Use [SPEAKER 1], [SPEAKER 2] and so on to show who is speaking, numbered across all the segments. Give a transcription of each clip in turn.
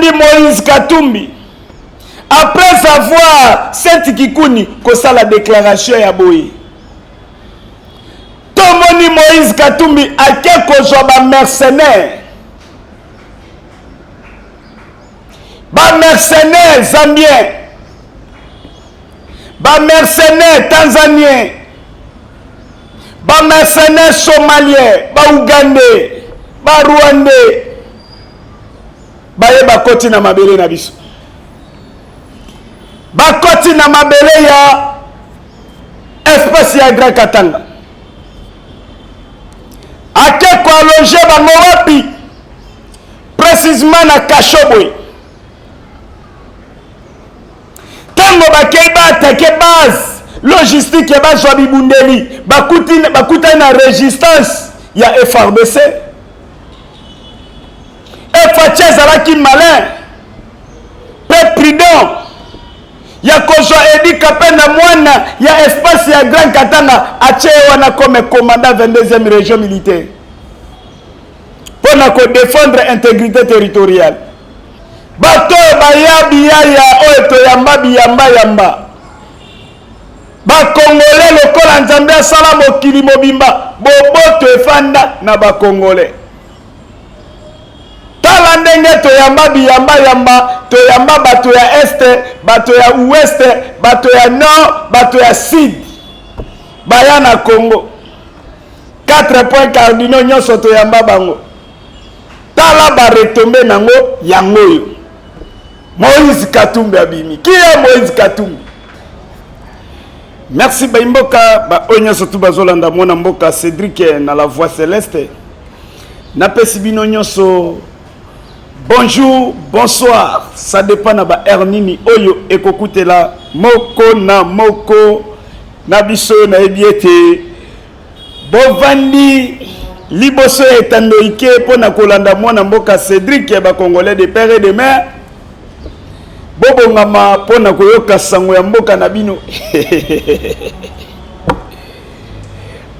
[SPEAKER 1] Tomoni Moïse Katumbi après avoir Seth Kikuni kosala déclaration ya boye. Tomoni Moïse Katumbi ake kozwa ba mercenaires, ba mercenaires zambiens, ba mercenaires tanzaniens, ba mercenaires somaliens, ba ougandais, ba rwandais, baye bakoti na mabele na biso, bakoti na mabele ya espace ya Grand Katanga. Ake koalonge bango wapi? Précisement na Kashobwe. Ntango bakei baatake base logistique bazwa bibundeli, bakutani na résistance ya FRDC. Fatshi azalaki malin mpe prudent ya kozwa Eddy Kapenda mwana ya espace ya Grand Katanga, atie ye wana comme commandant 22e région militaire mpo na kodefendre intégrité territoriale. Bato oyo baya biyaya oyo toyamba biyamba yamba bakongole, lokola Nzambe asala mokili mobimba, boboto efanda na bakongole. Tala ndenge toyamba biyamba yamba, toyamba bato ya este, bato ya ouest, bato ya nord, bato ya sud, baya na Congo. 4 points cardinaux nyonso toyamba bango. Tala baretombe nango yango oyo. Moïse Katumbi abimi. Qui est Moïse Katumbi? Merci baimboka ba oyo nyonso tu bazolanda mwana mboka Cédric na la voix céleste. Napesi bino nyonso bonjour, bonsoir, ça dépend na ba heure nini oyo ekokutela moko na moko na biso. Nayebi ete bovandi liboso ya etando ike mpo na kolanda mwana mboka Cédric ya bacongolais de père et de mère. Bobongama mpo na koyoka sango ya mboka na bino.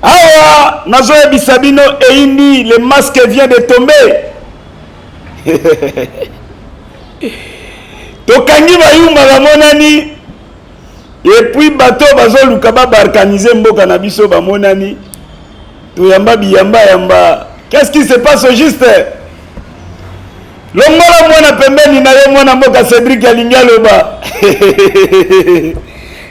[SPEAKER 1] Awa nazoyebisa bino eyindi, le masque vient de tomber. Tokangi bayumba bamonani, et puis bato bazoluka babalkanize mboka na biso bamonani. Toyamba biyamba yamba. Qu'est-ce qui se passe au juste? Longola mwana pembeni na yo, mwana mboka Cédric alingi aloba.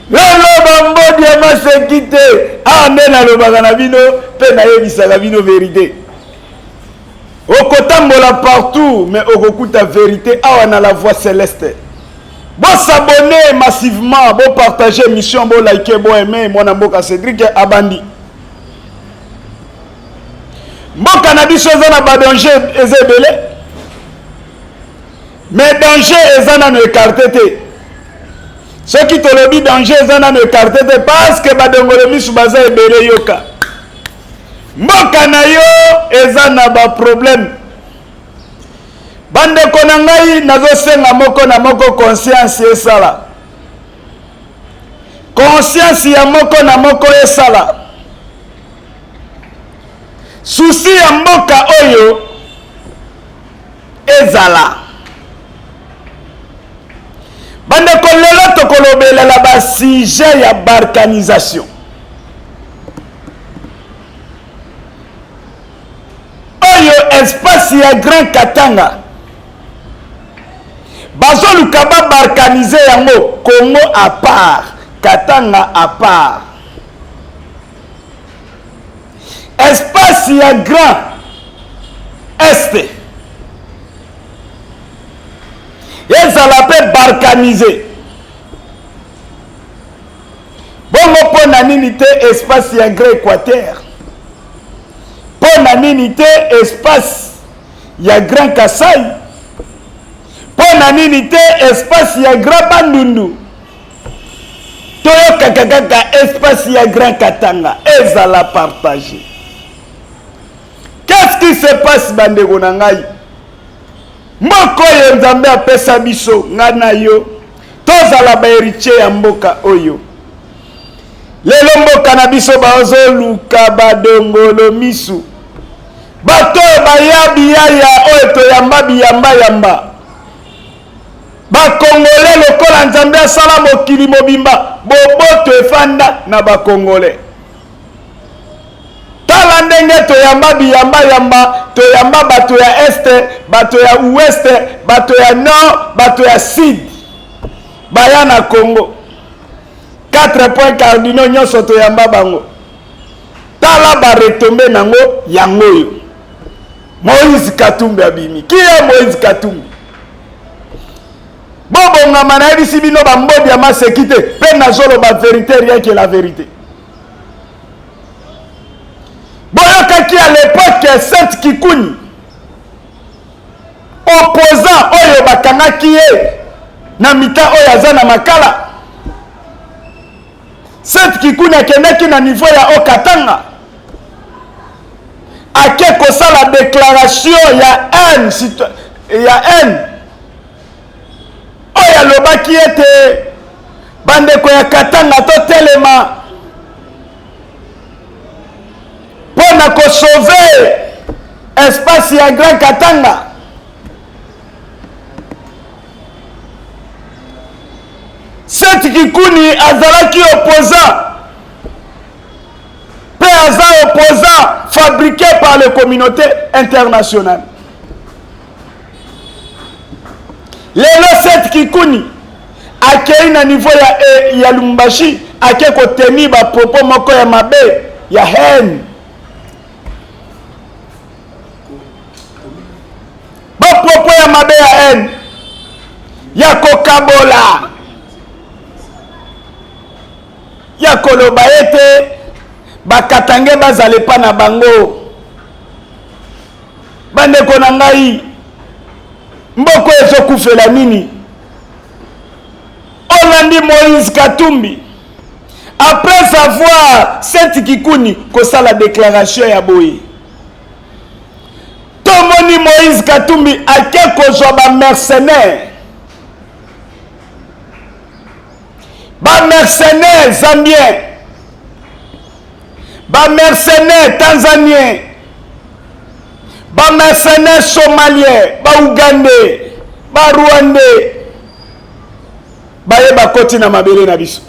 [SPEAKER 1] Lelo bambodi ya maseki te. Awa nde nalobaka na bino mpe nayebisaka bino verité. Okotambola partout mais okokuta verité awa na la voix céleste. Bosabonne massivement, bopartage émission, bolike, boaime. Mwana mboka Cédric abandi. Mboka na biso eza na badanger eza ebele, mais danger eza nano écarté te. Soki tolobi danger eza nano écarté te, parce que badongolo misu baza ebele. Yoka, mboka na yo eza na baproblème. Bandeko na ngai, nazosenga moko na moko conscience esala, conscience ya moko na moko esala, souci ya mboka oyo ezala. Bandeko, lelo tokolobelela basujet ya balkanisation oyo espace ya Grand Katanga bazoluka babalkanize yango, Congo à part, Katanga à part, espace ya Grand Est ezala mpe balkanisé. Bongo mpo na nini te espace ya Grand Équateur? Mpo na nini te espace ya Grand Kasai? Mpo na nini te espace ya Grand Bandundu? Toyokaka kaka espace ya Grand Katanga ezala partage. Qu'est-ce qui se passe, bandeko na ngai? Mboka oyo Nzambe apesa biso, ngai na yo tozala bahéritier ya mboka oyo. Lelo mboka na biso bazoluka badongolo misu, bato oyo baya biyaya oyo toyamba biyamba yamba. Bakongole lokola Nzambe asala mokili mobimba, boboto efanda na bakongole. Tala ndenge toyamba biyamba yamba, toyamba bato ya est, bato ya ouest, bato ya nord, bato ya sud baya na Congo. 4 points cardinaux nyonso toyamba bango. Tala ba retombées nango yango oyo. Moïse Katumbi abimi. Qui est Moïse Katumbi? Bobongama nayebisi bino bambodi ya maseki te mpe nazoloba verite rien que la verite. Boyokaki à l'époque Sainte Kikuni opposant oyo bakangaki ye na mita oyo aza na makala. Sainte Kikuni akendaki na niveau ya Haut-Katanga ake kosala declaration ya haine, ya haine oyo alobaki ete bandeko ya Katanga totelema mpo na kosauve espace ya Grand Katanga. Seth Kikuni azalaki opposant mpe aza opposant fabriqué par les communautés internationales. Lelo Seth Kikuni akei na niveau ya, eh, ya Lumbashi ake kotenir ba propos moko ya mabe ya haine Bapropos ya mabe ya haine ya kokabola ya koloba ete bakatange bazala epa na bango. Bandeko na ngai, mboko ezokufela nini? Olandi Moïse Katumbi après avoir Seth Kikuni kosala déclaration ya boye Tomoni Moïse Katumbi ake kozwa ba mercenaires. Ba mercenaires zambiens. Ba mercenaires tanzaniens. Ba mercenaires somaliens, ba ougandais, ba rwandais. Baye bakoti na mabele na biso.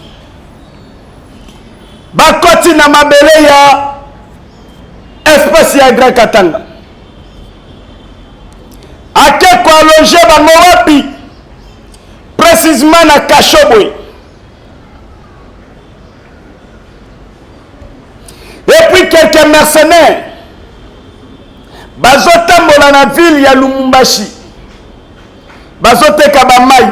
[SPEAKER 1] Bakoti na mabele ya espace ya Grand Katanga. Ake koalonge bango wapi? Précisément na Kashobwe. Et puis quelques mercenaires bazotambola na ville ya Lumumbashi, bazoteka bamai,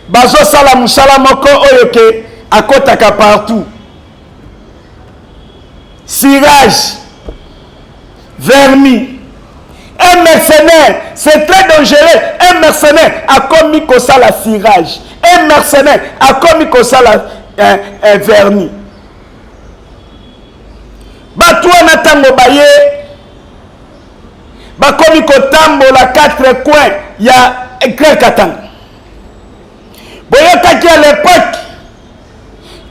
[SPEAKER 1] bazosala mosala moko oyo ke akotaka partout cirage, vernis. Un mercenaire, c'est très dangereux. Un mercenaire a commis kosala cirage. Un mercenaire a commis kosala un, un vernis. Bato wana ntango baye bakomi kotambola quatre coins ya Grand Katanga. Boyokaki à l'époque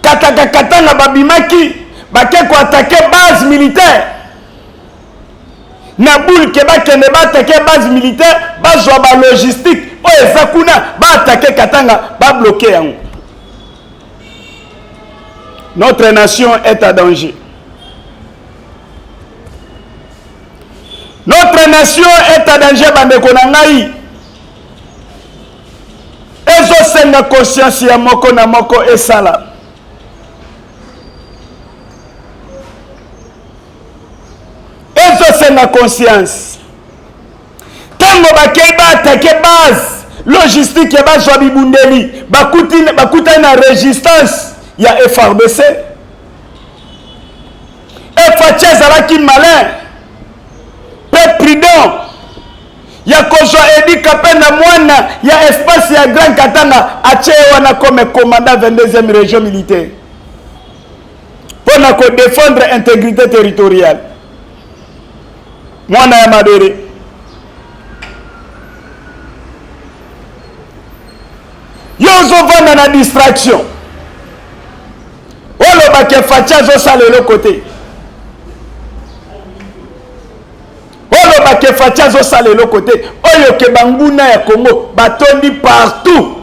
[SPEAKER 1] Kataka Katanga babimaki bake koatake base militaire na boule ke bakende baatake base militaire bazwa ba logistique oyo eza kuna baatake Katanga babloke yango. Notre nation est à danger. Notre nation est à danger bandeko na ngai. Ezosenga conscience ya moko na moko esala. Ezosenga conscience. Ntango bakei baatake base logistique ya bazwa bibundeli, bakutani na resistance ya FARDC. Fatshi azalaki malin mpe prudent ya kozwa Eddy Kapenda mwana ya espace ya Grand Katanga atie ye wana comme commandant 22e region militaire mpo na kodefendre intégrité territoriale mwana ya mabele yo ozovanda na distraction olobaka Fatshi azosala eloko te. Oloba ke ke Fatshi azosala eloko te, oyo ke banguna ya Congo batondi partout.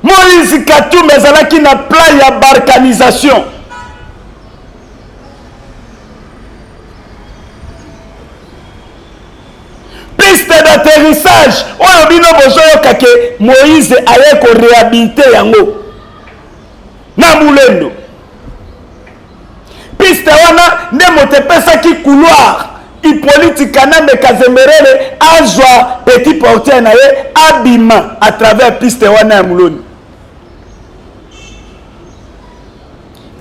[SPEAKER 1] Moïse Katumbi azalaki na plan ya balkanisation. Piste d'atterrissage oyo bino bozoyoka ke Moïse aye ko réhabiliter yango na Mulendo. Piste wana nde moto epesaki couloir Hippolyte Kanambe Kazemberere azwa petit portier na ye abima à travers piste wana ya Muloni.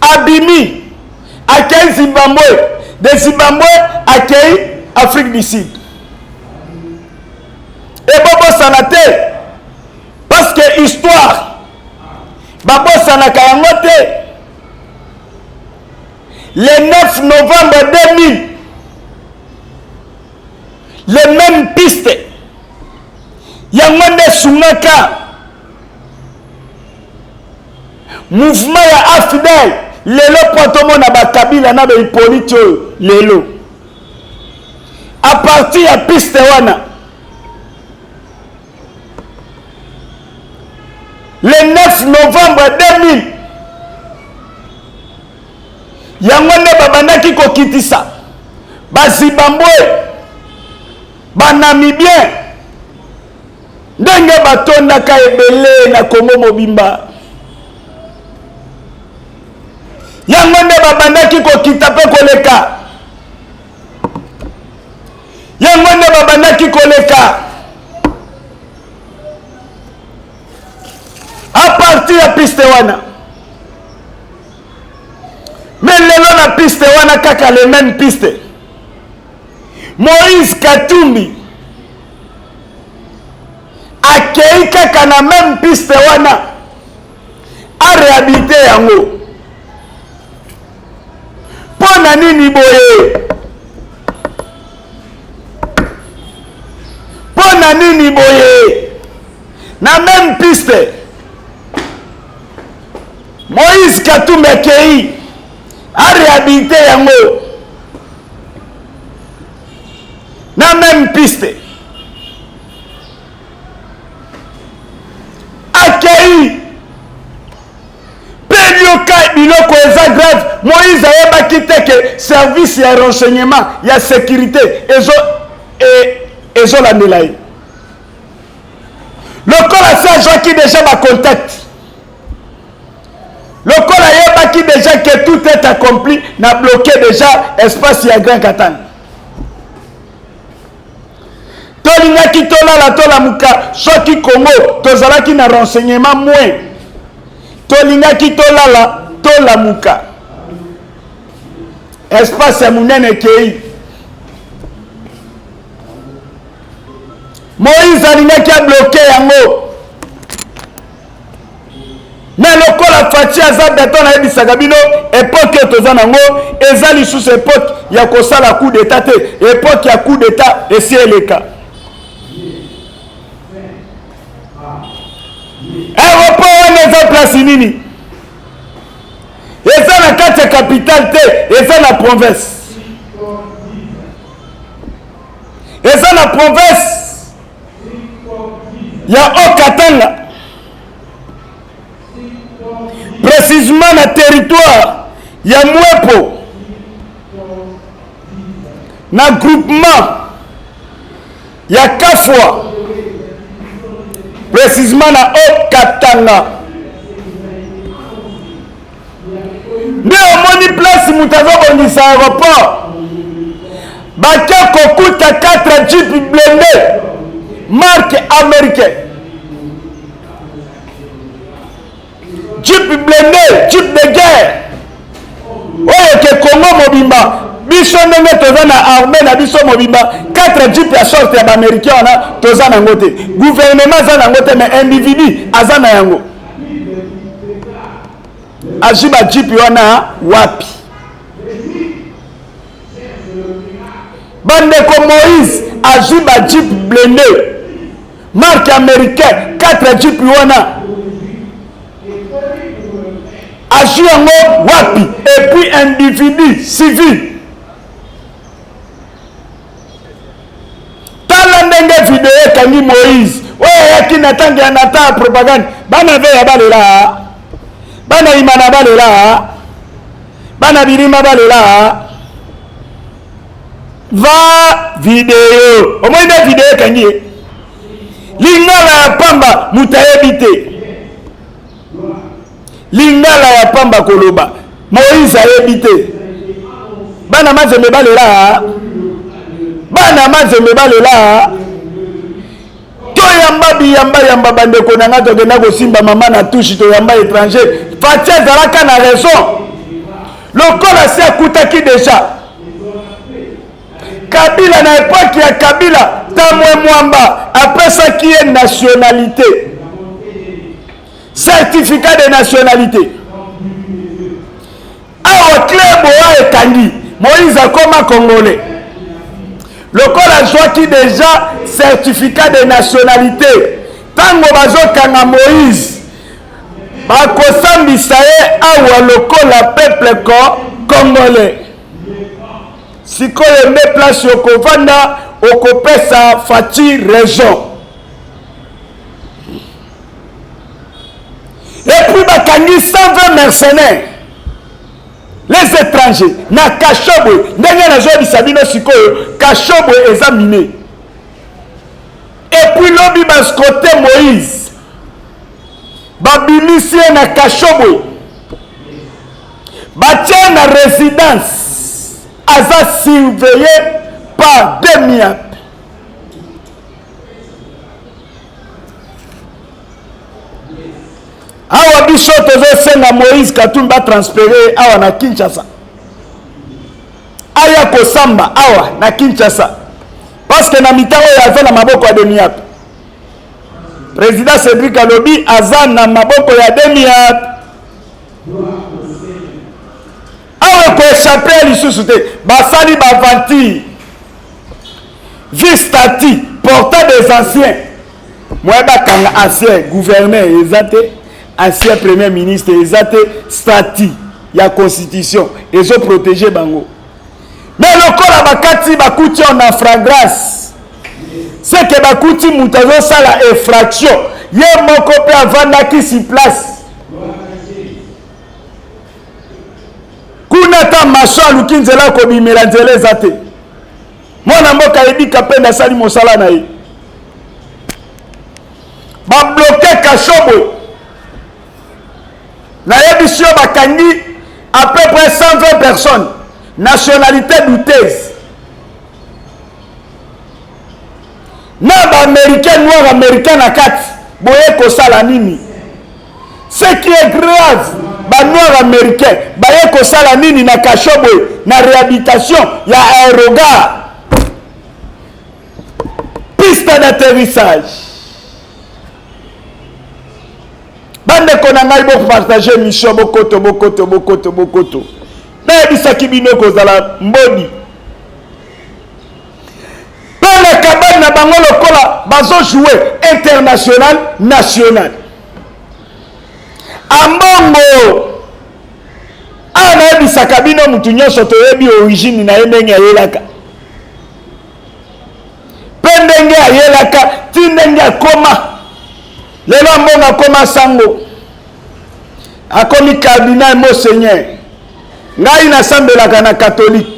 [SPEAKER 1] Abimi akei Zimbabwe, de Zimbabwe akei Afrique du Sud. Ebobosana te parce que histoire babosanaka yango te. Le 9 novembre 2000, les mêmes pistes yango nde esungaka mouvement ya afidel lelo mpo tomona bakabila na bahipolite oyo lelo a partir ya piste wana le 9 novembre 2000 yango nde babandaki kokitisa bazimbabwe banamibien ndenge batondaka ebele na kongo mobimba yango nde babandaki kokita mpe koleka yango nde babandaki koleka a partir ya piste wana. Me lelo na piste wana kaka le même piste, Moïse Katumbi akei kaka na même piste wana a réhabilité yango. Mpo na nini boye? Mpo na nini boye? Na même piste Moïse Katumbi akei a réhabilité yango na même piste akei mpe lioka biloko eza grave. Moïse ayebaki te ke service ya renseignement ya sécurité ezolandela ye. Lokola se azwaki deja bacontact, lokola ayebaki deja ke tout est accompli, na bloqué deja espace ya Grand Katanga. Tolingaki tolala tolamuka soki Congo tozalaki na renseignement moins, tolingaki tolala tolamuka espace ya monene ekei. Moïse alingaki abloke yango, me lokola Fatshi aza beton, nayebisaka bino epoke oyo toza nango eza lisusu epoke ya kosala coup d'etat te. Epoke ya coup d'etat esi eleka. Aéroport wana eza place nini? Eza na kati ya capitale te, eza na province, eza na province ya Haut-Katanga, précisément na territoire ya Mwepo, na groupement ya Kafwa, précisément na Haut-Katanga. Nde omoni place moto azobongisa aéroport, bake kokuta 4 jeep blindé marque américain, jeep blindé, jeep de guerre oyo ke Congo mobimba biso ndenge toza na armée na biso mobimba, 4 jeep ya sorte ya baaméricain wana toza nango te. Gouvernement aza nango te, mais individu aza na yango. Azwi bajipi wana wapi? Bandeko, Moïse azwi bajipe blindé marque américain, 4 jipe wana azwi yango wapi? Et puis individu civil. Tala ndenge video ekangi Moïse oyo ayaki na ntango ya nata ya propagande. Bana veya balela, bana imana balela, bana bilima balela. Va video omoni nde video ekangi ye lingala ya pamba moto ayebi te lingala ya pamba koloba Moïse ayebi te bana mazembe balela bana mazembe balela toyamba biyamba yamba bandeko na ngai tokenda kosimba mama na touche toyamba étranger Fatshi azalaka na raison lokola si akutaki deja Kabila na epoque ya Kabila Tamwe Mwamba apesaki ye nationalité certificat de nationalité awa Claire Boa ekangi Moïse akoma congolais lokola azwaki deja certificat de nationalité ntango bazokanga Moïse bakosambisa ye awa lokola peuple congolais sikoyo nde place okovanda okopesa Fatshi raison et puis bakangi 120 mercenaires les étrangers na Kashobwe ndenge nazoyebisa bino sikoyo Kashobwe eza mine et puis lobi baskote Moïse babimisi ye na Kashobwe batie na résidence aza surveillé par demiap awa biso tozosenga Moïse Katumbi batransfere awa na Kinshasa aya kosamba awa na Kinshasa parce que na mitango oyo aza na maboko ya demiap président Cédric alobi aza na maboko ya demiap awa ekoechappe lisusu te basali baventure vi statut portant des anciens moye bakanga ancien gouverneur eza te ancien premier ministre eza te statut ya constitution ezoprotege bango me lokola bakati bakuti en fragrance seke bakuti moto azosala infraction ye moko mpe avandaki si place kuna ata maso aluki nzela akobimela nzela eza te mwana mboka ayebi kapende asali mosala na ye babloke Kashobwe nayebisi yo bakangi à peu près 120 personnes nationalité douteuse na baaméricain noir américain na kati boye kosala nini ce qui est grave banoir américain baye kosala nini na Kashobwe na réhabilitation ya aérogare piste d'atterrissage bandeko na ngai bopartage émission bokoto bokoto bokoto bokoto nayebisaki bino kozala mbodi mpe na kabane na bango lokola bazojoue international national ambongo awa nayebisaka bino mutu nyonso toyebi origine na ye ndenge ayelaka mpe ndenge ayelaka ti ndenge akoma lelo ambongo akoma sango akomi cardinal monseigneur ngai nasambelaka na katolike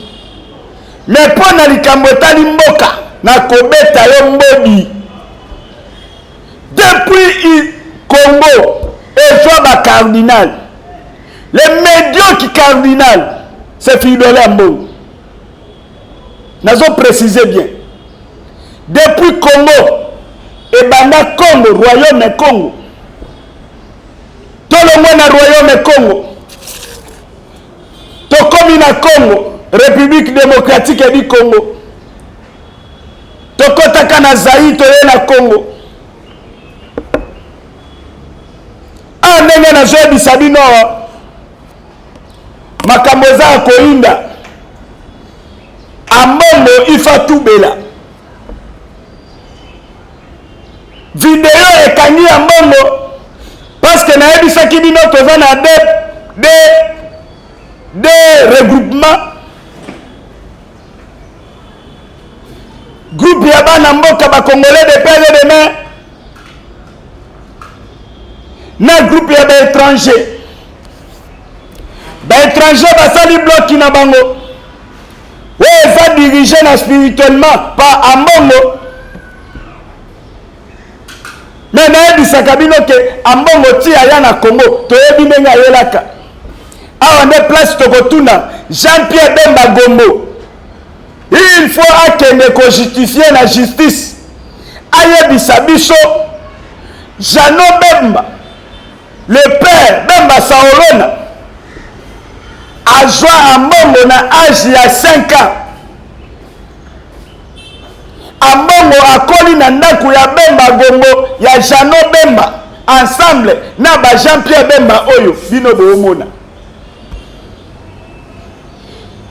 [SPEAKER 1] me mpo na likambo etali mboka nakobeta yo mbodi depuis Congo ezwa bacardinal le médiocre cardinal c'est Fridolin Ambongo nazo préciser bien depuis Congo ebanda Congo royaume Congo tolongwe na royaume Congo tokomi na Congo République démocratique du Congo tokɔtaka na Zaïre toye na Congo awa ndenge nazoyebisa bino makambo eza ya koyinda ambongo ifa tubela video ekangi ya mbongo parce que nayebisaki bino toza na de de Deux regroupements, groupe ya bana mboka ba congolais de père et de mère na groupe ya ba étranger. Ba étranger basali bloki na bango oyo eza dirige na spirituellement par Ambongo. Me nayebisaka bino ke Ambongo ti aya na Congo toyebi ndenge ayelaka. Awa nde place tokotuna Jean-Pierre Bemba Gombo, il faut akende kojustifie na justice, ayebisa biso Jeannot Bemba, le père Bemba Saolona, azwa Ambongo na age ya 5 ans. Ambongo akoli na ndako ya Bemba Gombo ya Jeannot Bemba ensemble na ba Jean-Pierre Bemba oyo bino boomona.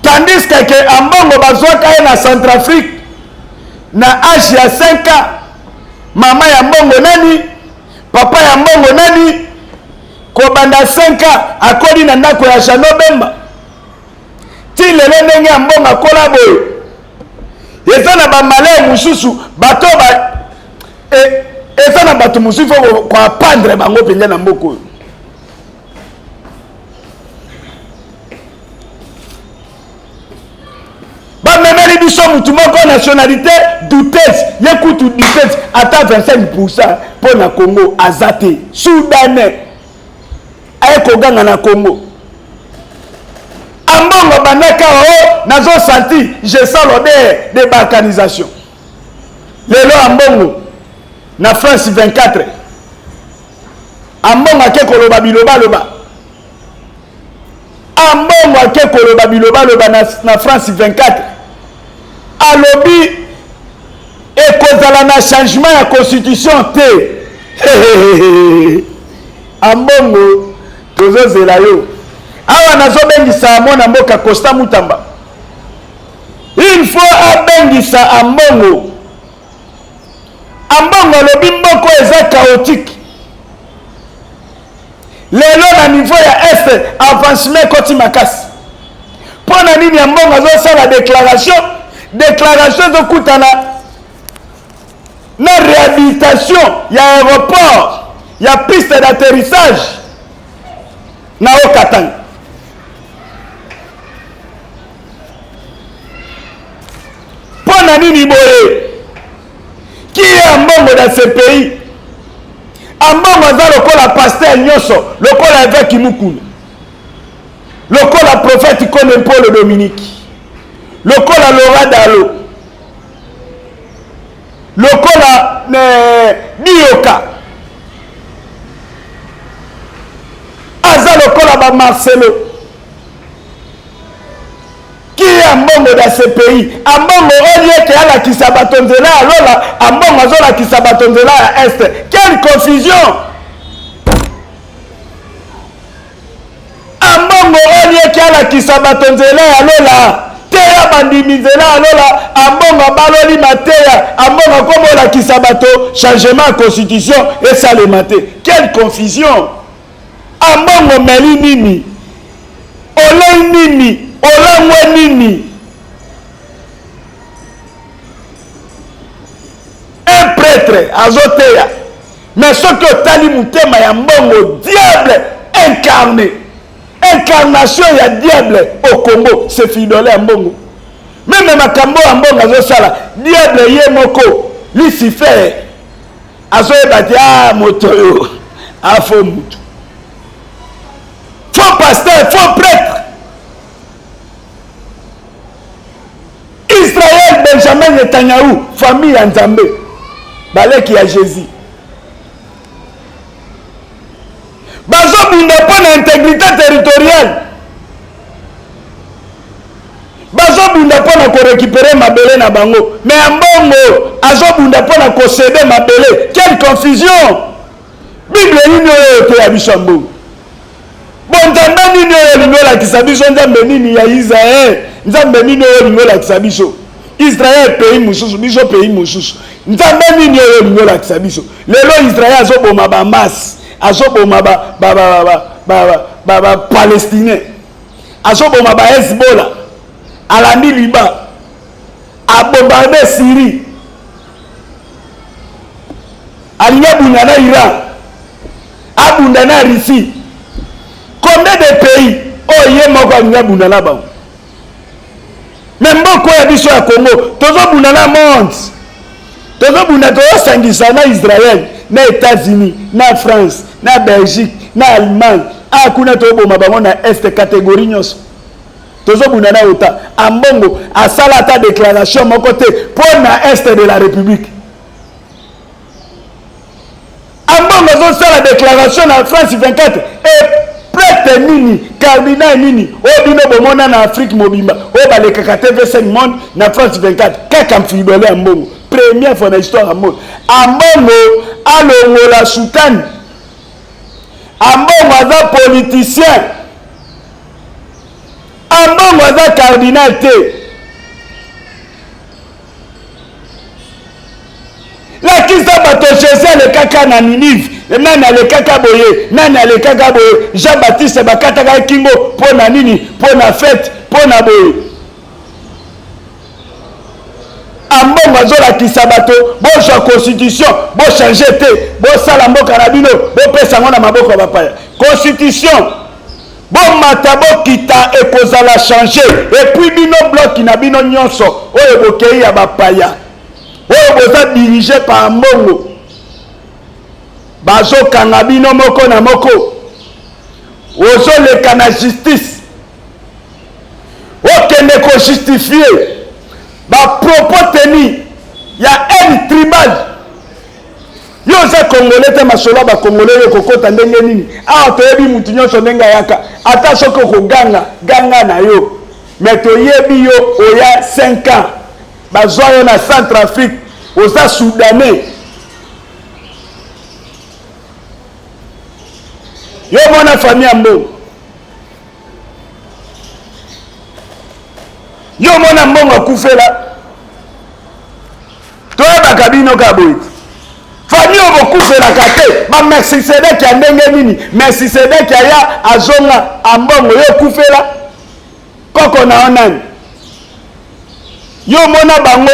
[SPEAKER 1] Tandis que Ambongo bazwaka ye na Centrafrique na age ya 5 ans. Mama ya Mbongo nani? Papa ya Mbongo nani? Kobanda 5 ans akoli na ndako ya Jeannot Bemba. Ti lelo ndenge ya Mbongo akola boye, eza na bamalere mosusu bato ba e, eza na bato mosusu fo koapandre bango mpenza na mboka oyo. Bamemeli biso mutu moko nationalité douteuse, ye kutu douteuse ata 25% mpo na Congo aza te, soudanais aye koganga na Congo. Ambongo bandaka o nazo senti, je sens l'odeur de balkanisation. Lelo Ambongo na France 24, Ambongo ake koloba bilobaloba. Ambongo ake koloba bilobaloba na France 24, alobi ekozala na changement ya constitution te. Ambongo, tozozela yo awa. Nazobengisa mwana mboka Costa Mutamba, il faut abengisa Ambongo. Ambongo alobi mboka eza chaotique lelo na niveau ya est, avancement ekoti makasi. Mpo na nini Ambongo azosala déclaration? Déclaration ezokutana na réhabilitation ya aéroport, ya piste d'atterrissage na Haut-Katanga. Mpo na nini boye? Qui est Ambongo dans ce pays? Ambongo aza lokola pasteur nyonso, lokola évêque Mukuna, lokola prophète Kone Mpolo Dominique, lokola Laura Dalo, lokola Dioka, aza lokola ba Marcelo. Qui est Ambongo dans ce pays? Ambongo oyo eke alakisa bato nzela ya lola, Ambongo azolakisa bato nzela ya est. Quelle confusion! Ambongo oyo eke alakisa bato nzela ya lola, teya bandimi nzela ya lola, Ambongo abaloli mateya, Ambongo akoma olakisa bato changement ya constitution esalema te. Quelle confusion! Ambongo meli nini? Olei nini? Olangwe nini? Un prêtre azoteya, mais soki otali motema ya Mbongo, diable incarné, incarnation ya diable au Congo, c'est Fridolin ya Mbongo. Meme makambo ya Mbongo azosala, diable ye moko Lucifer azoyeba te. Ah, moto oyo afo mutu, faux pasteur, faux prêtre. Israël, Benjamin Netanyahu, famille ya Nzambe, baleki ya Jésus, bazobunda mpo na intégrité territoriale, bazobunda mpo na korécupérer mabele na bango, mais ya Mbongo azobunda mpo na kocéder mabele. Quelle confusion! Bible nini oyo oteya biso ya Mbongo? Bonzambe nini oyo olingi olakisa biso? Nzambe nini ya Israel? Nzambe nini oyo olingi olakisa biso? Israel pays mosusu, biso pays mosusu. Nzambe nini oyo olingi olakisa biso? Lelo Israel azoboma bamas, azoboma bapalestinien, ba, ba, ba, ba, ba, ba. Azoboma ba Hezbollah, alandi Liban, abombarde Syrie, alingi abunda na Iran, abunda na Russie. Combien de pays oyo ye moko alingi abunda na bango? Me mboka oyo ya biso ya Congo tozobunda na monde, tozobunda, tozosangisa na Israël, na États-Unis, na France, na Belgique, na Allemagne. A kuna toboma bango na est, catégorie nyonso tozobunda na OTAN. Ambongo asala ata déclaration moko te mpo na est de la République. Ambongo azosala déclaration na France 24 e prêtre nini, cardinal nini oyo bino bomona na Afrique mobimba oyo balekaka TV5 Monde na France 24? Kaka mfidole ya mbongo, première fois na histoire ya monde Ambongo alongola soutane. Ambongo aza politicien, Ambongo aza cardinal te. Lakisa bato Jésus alekaka na Ninive, nani alekaka boye, nani alekaka boye. Jean Baptiste bakataka kingo mpo na nini? Mpo na fete, mpo na boye. Ambongo azolakisa bato bozwa constitution, bochange te, bosala mboka na bino, bopesa yango na maboko ya bapaya. Constitution bomata bokita ekozala change. Et puis bino bloki na bino nyonso oyo bokei ya bapaya oyo boza dirige par Ambongo, bazokanga bino moko na moko, ozoleka na justice, okende kojustifie bapropos teni ya haine tribale. Yo oza congolais te, masolo ya bacongolais yo okokota ndenge nini awa? Toyebi mutu nyonso ndenge ayaka, ata soki okoganga ganga na yo, me toyebi yo oya 5 ans, bazwa yo na Centre Afrique, oza soudanais. Yo mwana famille ya mbongo, yo mwana mbongo akufela, toyebaka bino kaka boye te. Famille oyo bokufelaka te, bamercisedek ya ndenge nini? Mercisedek aya azonga Ambongo, yo okufela koko na yo nani? Yo omona bango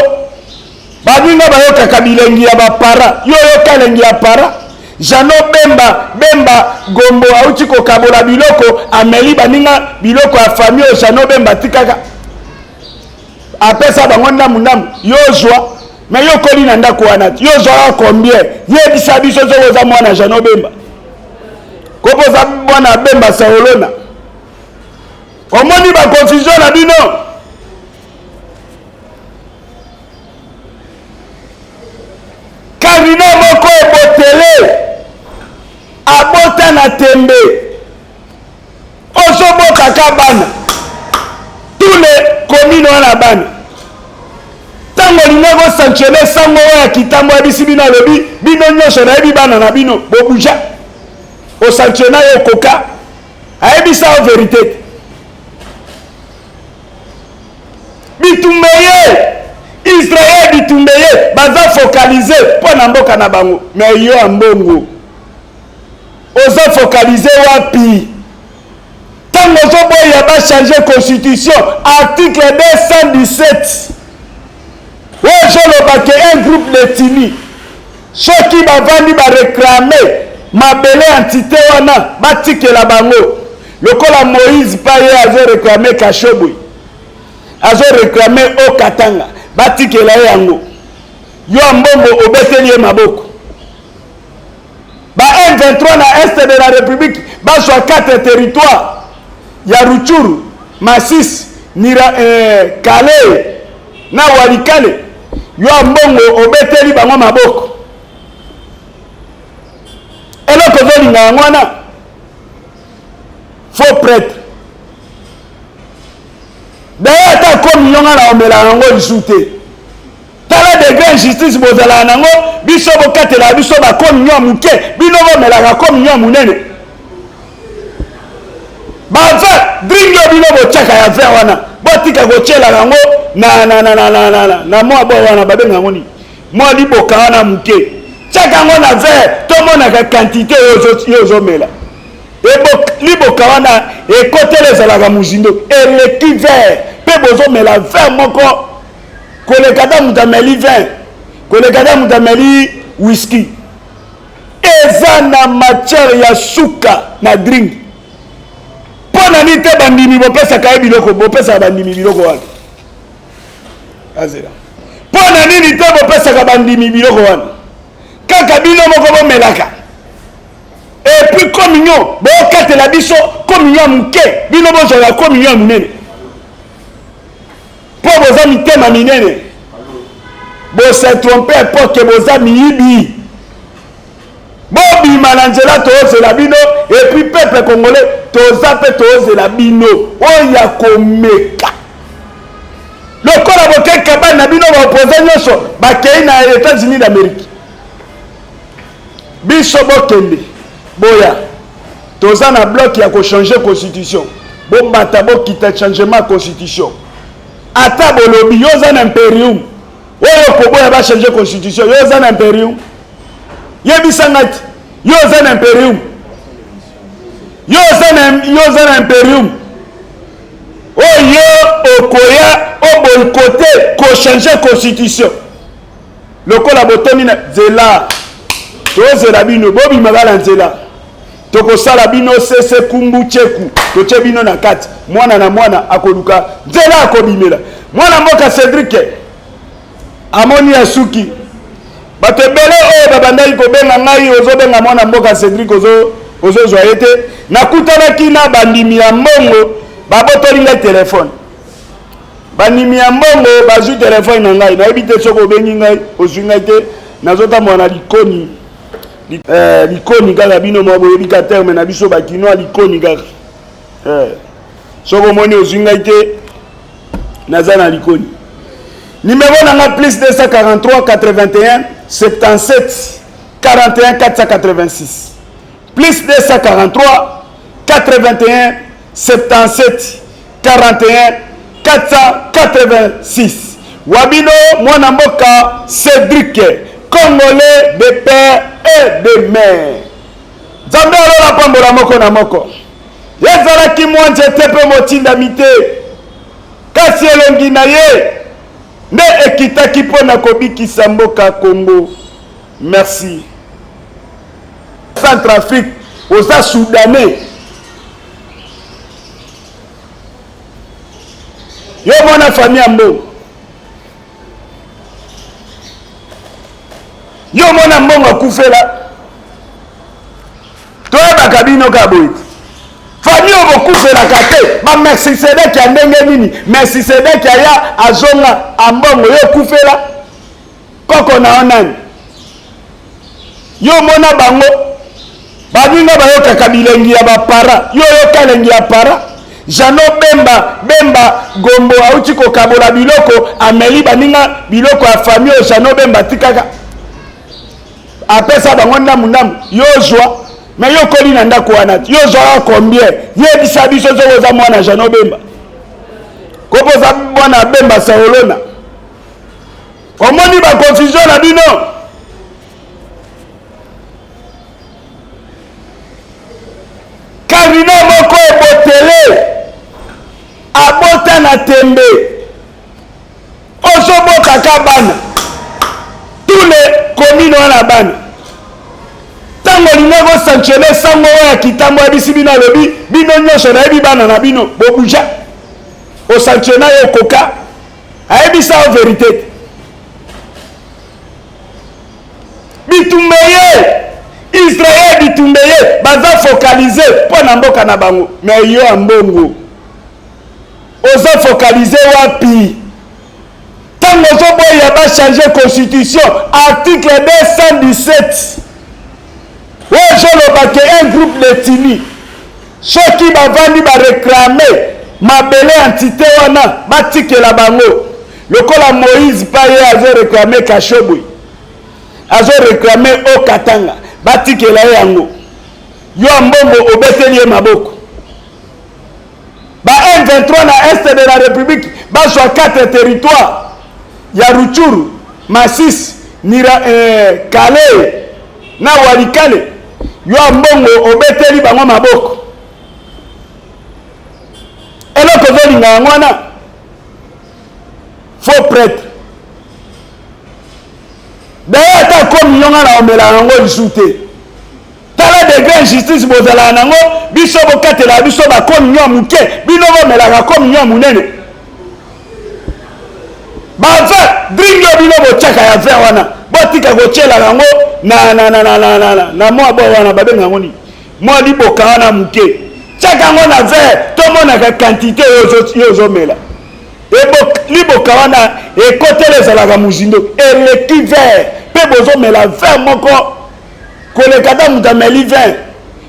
[SPEAKER 1] baninga bayokaka bilengi ya bapara, yo oyoka elengi ya para? Jano Bemba, Bemba Gombo auti kokabola biloko, ameli baninga biloko ya famille oyo Jano Bemba atikaka, apesa bango ndambu ndambu, yo ozwa. Me yo okoli na ndako wana, yo ozwaka combien? Yebisa biso soki oza mwana Jano Bemba, kopo oza mwana Bemba Saolona. Omoni baconfusion na bino. Cardinal moko ebotele abota na tembe, ozobotaka bana tous les commune wana bana. Ntango olingi kosanctionne sango oyo ya kitambo, ayebisi bino, alobi bino nyonso nayebi bana na bino bobuja, osanctionna ye okoka, ayebisa yo verité te. Bitumba ye Israel, bitumba ye baza focalise mpo na mboka na bango, me yo ya mbongo oza focalise wapi? Ntango ozoboya bachange constitution article 217 oyo ezoloba ke un groupe de tini soki bavandi bareklame mabele entité wana batikela bango, lokola Moïse pa ye azoreklame Kashobwe, azoreklame Okatanga, batikela ye yango. Yo ya mbongo obeteli ye maboko. Ba M23 na est de la République bazwa 4 territoires ya Rutshuru, Masisi, Nira, Kale na Walikale. Yo ya mbongo obeteli bango maboko. Eloko ozolinga yango wana, faux prêtre. D'ailleurs ata komi yonga na omela yango lisusu te. Tala degré injustice bozalaka nango, biso bokatelaka biso bakominyo ya moke, bino bomelaka kominyo ya monene. Bavin drink oyo bino botiaka ya vin wana, botika kotielaka yango na, na, na, na, na, na, na, na mwa bo wana babenga yango nini, mwa liboka wana moke, tiaka yango na verre, tomonaka quantité oyo ozomela. Liboka wana ekotela ezalaka mozindo, eleki vert, mpe bozomela vert moko koleka ata moto ameli vin, koleka ata moto ameli whisky. Eza na matière ya suka na drink. Mpo na nini te bandimi bopesaka ye biloko, bopesaka bandimi biloko wana? Azela. Mpo na nini te bopesaka bandimi biloko wana? Kaka bino moko bomelaka. Et puis communion, bokatela biso communion ya moke, bino bozwaka communion ya monene. Mpo boza mitema minene. Bose trompe epoke, boza miyibi. Bobima na nzela, tozela bino. Et puis peuple congolais, toza mpe tozela bino oyo ya komeka. Lokola bokei kabane na bino, baopposants nyonso bakei na États-Unis d'Amérique. Biso bokende boya, toza na bloc ya kochanger constitution. Bomata bokita changement ya constitution. Ata bolobi yo oza na imperium, oyo koboya ba changer constitution, yo oza na imperium. Yebisa ngai ti, yo oza na imperium, yo oza na imperium oyo okoya oboykote kochanger constitution. Lokola botondi na nzela, tozela bino bobimaka na nzela, tokosala bino sese kumbu cheku, totie bino na kati, mwana na mwana akoluka nzela akobimela. Mwana mboka Cédric amoni ya suki. Bato ebele oyo babandaki kobenga ngai, ozobenga mwana mboka Cédric, ozozwa ye te. Nakutanaki na bandimi ya mbongo, babotoli ngai telefone. Bandimi ya mbongo bazwi telefone na ngai, nayebi te soki obengi ngai ozwi ngai te. Nazotambola na likoni, likoni kaka, bino mwa boyebi ka terme na biso bakinois, likoni kaka. Soki omoni ozwi ngai te, naza na likoni. Numéro na nga plus 243 81 77 41 486. Plus 243 81 77 41 486. Wabino mwana mboka Cédric, Congolais de père et de mère. Nzambe alola pambola moko na moko. Ezalaki mwa nzete mpe motindami te, kasi elongi na ye nde ekitaki mpo na kobikisa mboka Congo. Merci. Centrafrique, oza Soudanais. Yo mwana famille ya mbongo. Yo mwana mbongo akufela. Toyebaka bino ka boye. Famille oyo bokufelaka te, ba Melchisedek ya ndenge nini? Melchisedek aya azonga ambongo, yo okufela koko na yo nani? Yo mona bango baninga bayokaka bilengi ya bapara, yo oyoka elengi ya para. Jano Bemba Bemba Gombo auti kokabola biloko, ameli baninga biloko ya famille oyo Jano Bemba atikaka, apesa bango ndambu ndambu, yo ozwa. Mais yo okoli na ndako wana, yo ozwaka combien? Yebisa biso soki oza mwana Jano Bemba, kopo oza mwana Bemba Saolona. Omoni ba confusion na bino. Cardinal moko ebotele abota na tembe, ozobotaka bana tous les communes wana bana. Ntango olingaki osanctionne sango oyo ya kitambo, ayebisi bino, alobi bino nyonso nayebi bana na bino bobuja, osanctionna ye okoka, ayebisa yo verité te. Bitumba ye Israël, bitumba ye baza focalise mpo na mboka na bango, mais yo ya mbongo oza focalise wapi? Ntango ozoboya bachange constitution article 217 oyo ezoloba ke un groupe de tini soki bavandi bareklame mabele entité wana batikela bango, lokola Moïse pa ye azoreklame Kashobwe, azoreklame Okatanga, batikela ye yango. Yo ya mbongo obeteli ye maboko. Ba M23 na est de la République bazwa 4 territoires ya Rutshuru, Masisi, Nira, Kale na Walikale. Yo Ambongo obeteli bango maboko. Eloko ozolinga yango wana. Faux prêtre. D'ailleurs ata communion nga na omela yango lisusu te. Tala degre injustice bozalaka nango, biso bokatelaka biso ba communion ya moke, bino bomelaka communion ya monene. Ba vin drink oyo bino botiaka ya vin wana, botika kotielaka yango na na na na na na na na mwa bo wana babenga yango nini? Mwa liboka wana moke. Tiaka yango na verre, tomonaka quantité oyo ozomela. Liboka wana ekotela ezalaka mozindo, eleki verre mpe bozomela verre moko koleka ata moto ameli vin,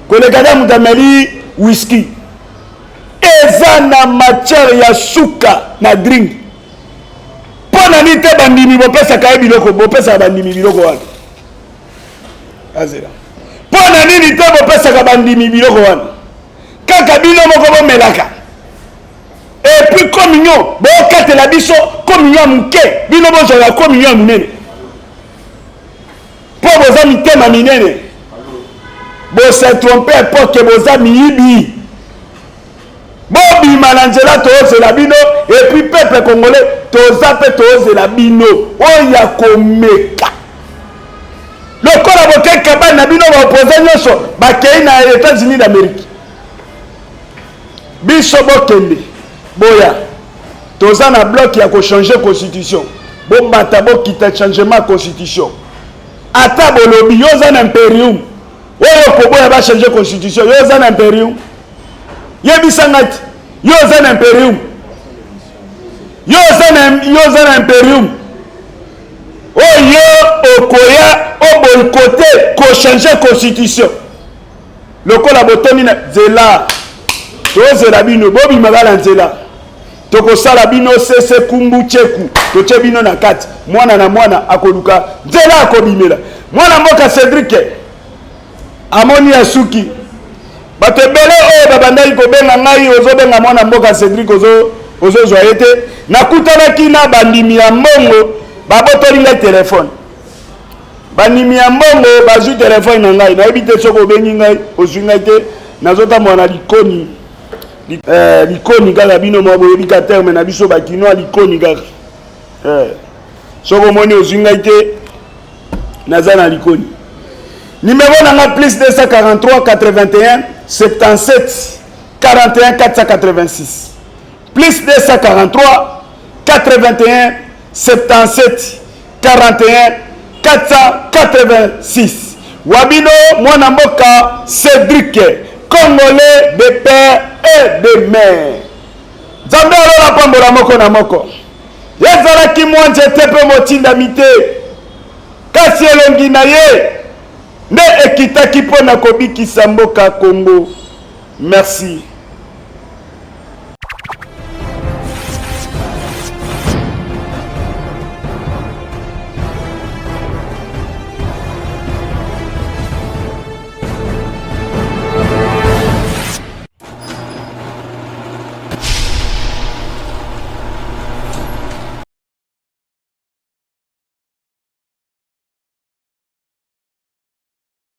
[SPEAKER 1] koleka ata moto ameli whisky. Eza na matière ya suka na drink. Mpo na nini te bandimi bopesaka ye biloko, bopesaka bandimi biloko wana? Azela. Mpo na nini te bopesaka bandimi biloko wana? Kaka bino moko bomelaka. Et puis communion, bokatela biso communion ya moke, bino bozwaka communion ya monene. Mpo boza mitema minene. Bose trompe epoke boza miyibi. Bobima na nzela tozela bino et puis peuple congolais toza mpe tozela bino oyo ya komeka. Lokola bokei kabane na bino ba opposants nyonso bakei na Etats-Unis d'Amerique. Biso bokende boya toza na bloc ya ko changer constitution. Bomata bokita changement constitution. Ata bolobi yo oza na imperium oyo koboya ba changer constitution, yo oza na imperium. Yebisa ngai ti yo oza na imperium, yo oza na, yo oza na imperium oyo okoya oboykote ko changer constitution lokola botondi na nzela. Tozela bino bobima kaka na nzela, tokosala bino sese kumbu cheku, totie bino na kati, mwana na mwana akoluka nzela akobimela. Mwana mboka Cedric amoni asuki. Bato ebele oyo babandaki kobenga ngai, ozobenga mwana mboka Cedric, ozozwa ye te. Nakutanaki na bandimi ya mbongo, babotoli ngai telefone. Bandimi ya mbongo bazwi telefone na ngai, nayebi te soki obengi ngai ozwi ngai te. Nazotambola na likoni, likoni kaka, bino mwa boyebi ka terme na biso ba kinois, likoni kaka. Soki omoni ozwi ngai te, naza na likoni. Numero na nga plus 243 81 77 41 486. Plus 243 81 77 41 486. Wabino mwana mboka Cedric, Congolais de père et de mère. Nzambe alola pambola moko na moko. Ezalaki mwa nzete mpe motindami te, kasi elongi na ye nde ekitaki mpo na kobikisa mboka Congo. Merci.